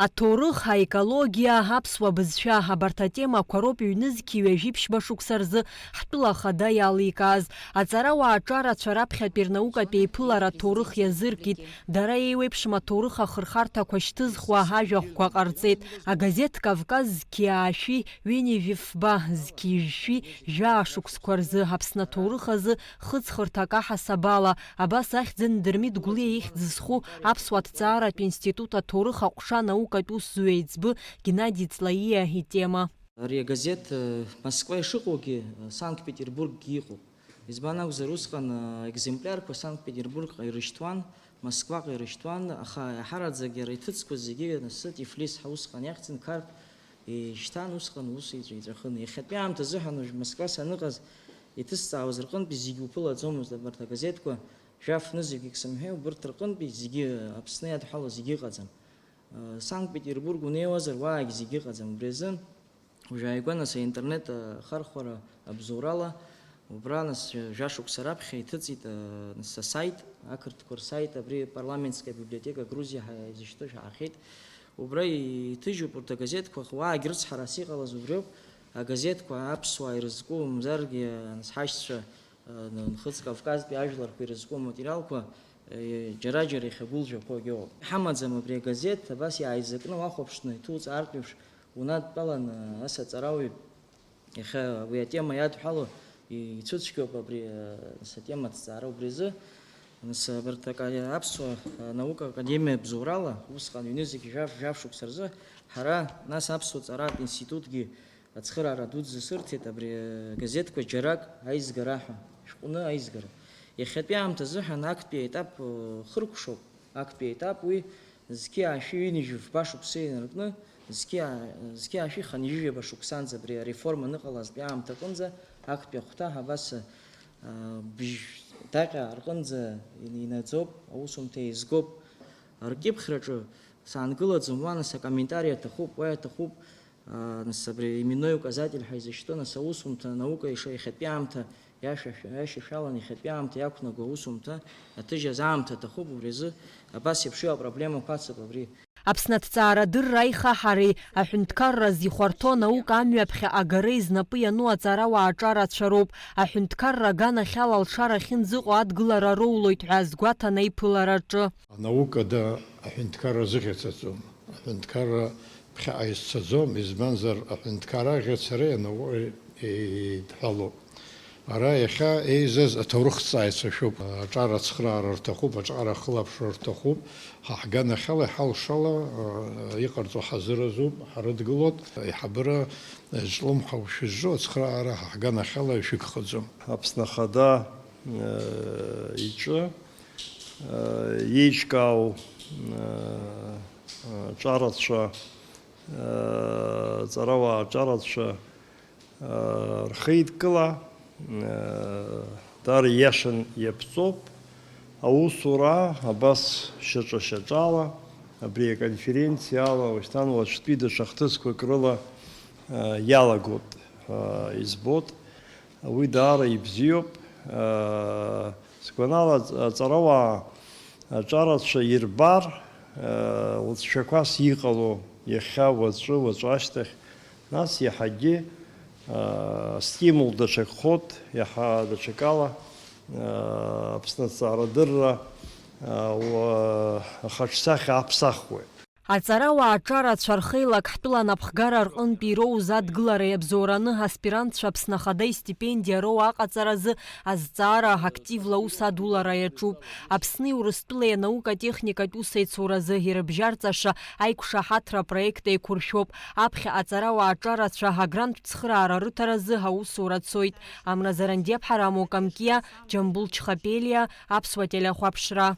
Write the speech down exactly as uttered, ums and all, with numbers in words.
Аҭоурых, аекологиа, аԥсуа бызшәа, абарҭ атемақәа роуп ҩнызқьи ҩажәи ԥшьба шықәса рзы ҳтәыла ахада иаликааз. Аҵарауаа аҿарацәа раԥхьатәи рнаукатә еиԥылара аҭоурых иазыркит. Дара еиуеиԥшым аҭоурых ахырхарҭақәа шьҭызхуа ажәахәқәа ҟарҵеит. Агазеҭ Кавказ зқьи аашәи ҩынҩажәи фба, зқьи жәшәи жәаа шықәсқәа рзы Аԥсны аҭоурых азы хыҵхырҭак аҳасабала, абас ахьӡын Дырмит Гәлиа ихьӡ зху Аԥсуа аҭҵааратә институт аҭоурых аҟәша анаукатә усзуҩ еиҵбы Геннади Ҵлаиа итема. Ари агазеҭ, э, Москва ишыҟоугьы, э, Санкт-Петербурггьы иҟоуп. Избан акәзар, усҟан, э, екземплиарқәа Санкт-Петербургҟа ирышьҭуан, Москваҟа ирышьҭуан, аха иаҳараӡак иара иҭыҵқәа зегьы анасы Тифлис ҳәа усҟан иахьӡын, Қарҭ ишьҭан, усҟан ус иҵәа-, иҵәахын. Иахьатәи аамҭазы ҳәа уажә Москва саныҟаз, иҭысҵаауаз рҟынтәи зегьы уԥылаӡомызт, абарҭ агазеҭқәа жәаф-нызқьҩык сымҳәеи, убырҭ рҟынтәи зегьы Аԥсны иадҳәалоу зегьы ыҟаӡам. Санкт-Петербург унеиуазар, уаагь зегьы ыҟаӡам. Убри азы уажә ааигәа, нас, аинтернет ахархәара абзоурала, убра, нас, жәа-, жәашықәса раԥхьа иҭыҵит, нас, асайт, ақырҭқәа рсайт, абри парламентская библиотека Грузия ҳәа изышьҭоу шәаҳахьеит. Убра иҭыжьуп урҭ агазеҭқәа, уаагь рыцҳарас иҟалаз убриоуп, агазеҭқәа аԥсуаа ирызку, мамзаргьы, нас, ҳашьцәа, Нхыҵ Кавказтәи ажәларқәа ирызку аматериалқәа, џьара-џьара иахьагәылжәақәогьы ыҟоуп. Ҳамаӡам абри агазеҭ, абас иааизакны уахәаԥшны иҭуҵаартә еиԥш, унадтәаланы, ас аҵарауаҩ иахьа уи атема иадҳәало ицәыцәгьоуп абри, ас атема аҭҵаара убри азы. Нас абарҭ ака-, аԥсуа наука академиа бзоурала усҟан ҩнызқь жәаф-, жәаф шықәса рзы ҳара, нас, аԥсуа ҵаратә институтгьы Ацхыраара дуӡӡа сырҭеит абри агазеҭқәа џьарак аизгара ҳәа, шәҟәны аизгара. Иахьатәи аамҭазыҳәан актәи аетап, э, хыркәшоуп, актәи аетап уи зқьи аашәи ҩынҩажәи фба шықәса инаркны, зқьи аа-, зқьи аашәи хынҩажәи ҩаба шықәсанӡа абри ареформа аныҟалазтәи аамҭа аҟынӡа актәи ахәҭа абас, э, бжь даҟьа рҟынӡа инаӡоуп, аусумҭа еизгоуп. Ркьыԥхьраҿы саангылаӡом, уа, нас, акомментари аҭахуп, уа иаҭахуп, аа, нас, абри именной указатель ҳәа изышьҭоу, нас, аусумҭа, анаука иша-, иахьатәи аамҭа иашәа-, иашьашәалан, иахьатәи аамҭа иақәнаго аусумҭа аҭыжьыз аамҭа аҭахуп, убри азы абас еиԥш иҟоу апроблемақәа ацуп абри. Аԥсны аҭҵаарадырра аихаҳареи аҳәынҭқарра зихәарҭоу анаука амҩаԥхьа агареи знапы иану аҵарауаа аҿарацәа роуп. Аҳәынҭқарра аганахьала алшара ахьынӡаҟоу адгылара роулоит ҳәа азгәаҭан аиԥылараҿы. Анаукада аҳәынҭқарра зыӷьацаӡом. Аҳәынҭқарра ԥхьаҟа изцаӡом, избанзар, аҳәынҭқарра аӷьацареи анаукеи еидҳәалоуп. Ара иахьа еизаз аҭоурыхҭҵааҩцәа шәоуп. Аҿар ацхыраара рҭахуп, аҿар ахылаԥшра рҭахуп. Ҳа ҳганахьала, иҳалшала, э, иҟарҵо ҳазыразуп, ҳарыдгылоит. Аиҳабыра, э, зҿлымҳау шәызҿу ацхыраара ҳа ҳганахьала ишәыгхаӡом. Аԥсны Ахада, э, иҿы еиҿкаау, э, аҿарацәа, э, ҵарауаа аҿарацәа, э, рхеидкыла, э, даара ииашан иаԥҵоуп. Аусура абас шьаҿа-шьаҿала, абри аконференциала, уашьҭан уаҵәтәи даҽа хҭысқәак рыла, э, иалагоит ҳәа избоит. Уи даара ибзиоуп. Сгәанала, аҵарауаа аҿарацәа ирбар, лҵшәақәас иҟало иахьа, уаҵәы, уаҵәы ашьҭахь, нас иаҳагьы стимул даҽакхоит, иаҳа даҽакала Аԥсны аҭҵаарадырра ахаҿсахьа аԥсахуеит. Аҵарауаа аҿарацәа рхеилак ҳтәыла анапхгара рҟынтә ироуз адгылара иабзоураны аспирантцәа Аԥсны Ахада истипендиа роу аҟаҵаразы азҵаара активла аус адулара иаҿуп. Аԥсни Урыстәылеи анаукатә-техникатә усеицуразы ирыбжьарҵаша аиқәшаҳаҭра апроект еиқәыршәоуп. Аԥхьа аҵарауаа аҿарацәа агранттә цхыраара рыҭаразы аусура цоит. Амра Зарандиаԥҳа, Рамо Камкиа, Џьамбул Чхапелиа, Аԥсуа телехәаԥшра.